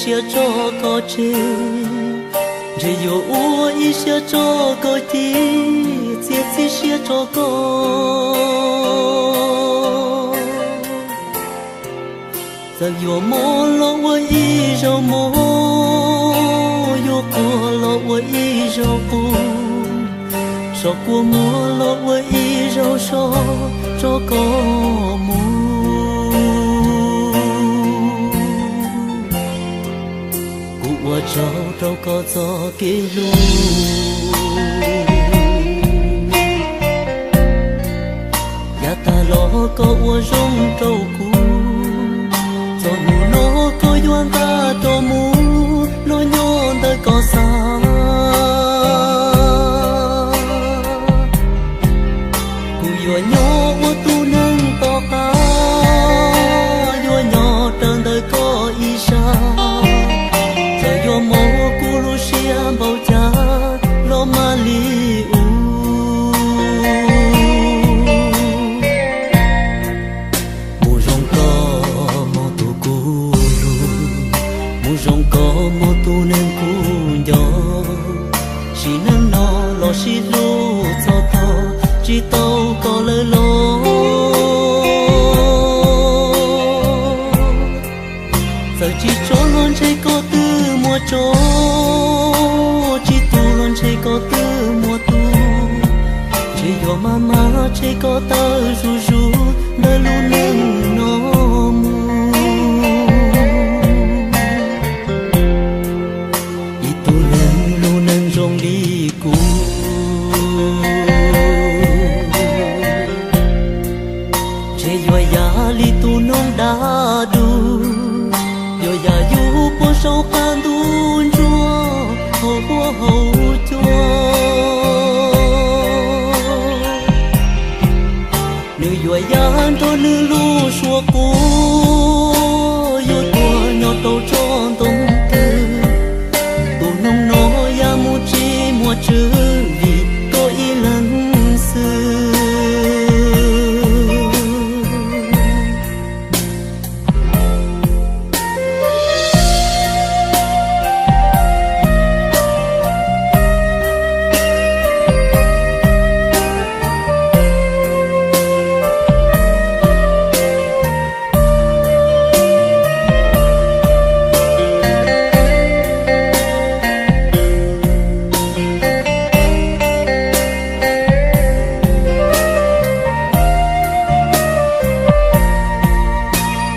siab tso koj tseg, ntshe yuav ua ib siab tso koj ci, txiav txim siab tso koj. Txawm yuav mob los ua ib zaug mob, yuav quaj los ua ib zaug quaj, so kua muag los ua ib zaug so, tso koj mus. Kuv ua tsaug rau koj txoj kev hlub, yav tag los koj ua zoo rau kuv, txog hnub no koj yuav nqa rov mus los nyob ntawm koj xav. Kuv yuav nyob ua tus neeg tom qab, yuav nyob raws ntawm koj ib sab. Txawm yuav mob kuv lub siab npaum cas los mam li ua. Mus zoo koj mus tus kuv hlub, mus zoo koj mus tus neeg kuv nco. Sim neej no los sib hlub txog thaum tsis tau koj lawm los. Txawm tsis tsob los ntshe koj twb muaj tsob, tsis tu los ntshe koj twb muaj tu. Ntshe yuav maj maj ntshe koj tawm zuj zus ntawm lub neej no mus. Ib tug neeg lub neej zoo li kuv, ntshe yuav yam li tus noog dab dub, yuav yam yus puag saum qab ntuj ntsuag hauv huab hauv cua. Nws yuav yam nrog nws lub suab quav, yuav tuag nyob rau tsob ntoo twg. Tus noog no yam mus tsis muaj tswv, vim koj ib leeg xwb.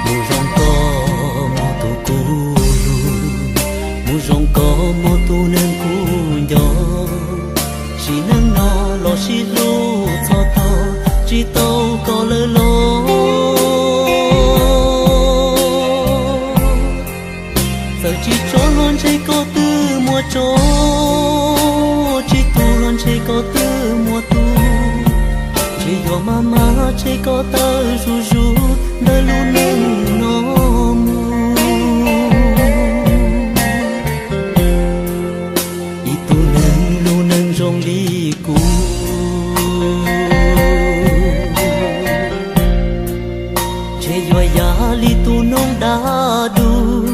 Mus zoo koj mus tus kuv hlub, mus zoo koj mus tus neeg kuv nco. Sim neej no los sib hlub txog thaum tsis tau koj lawm los. Txawm tsis tsob los ntshe koj twb muaj tsob, tsis tu los ntshe koj twb muaj tu. Ntshe yuav maj maj ntshe koj tawm zuj zus ntawm lub neej no mus. Ib tug neeg lub neej zoo li kuv, ntshe yuav yam li tus noog dab dub,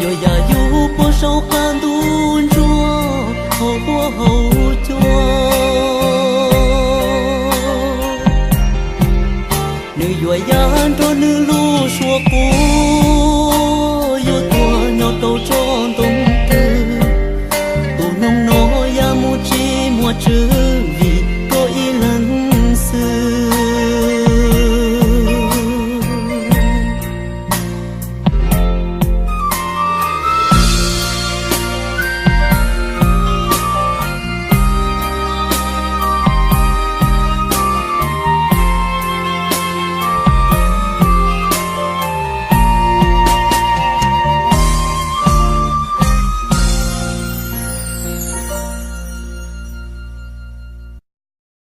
yuav yam yus puag saum qab ntuj ntsuag hauv huab hauv cua. Nws yuav yam nrog nws lub suab quav, yuav tuag nyob rau tsob ntoo twg. Tus noog no yam mus tsis muaj tswv,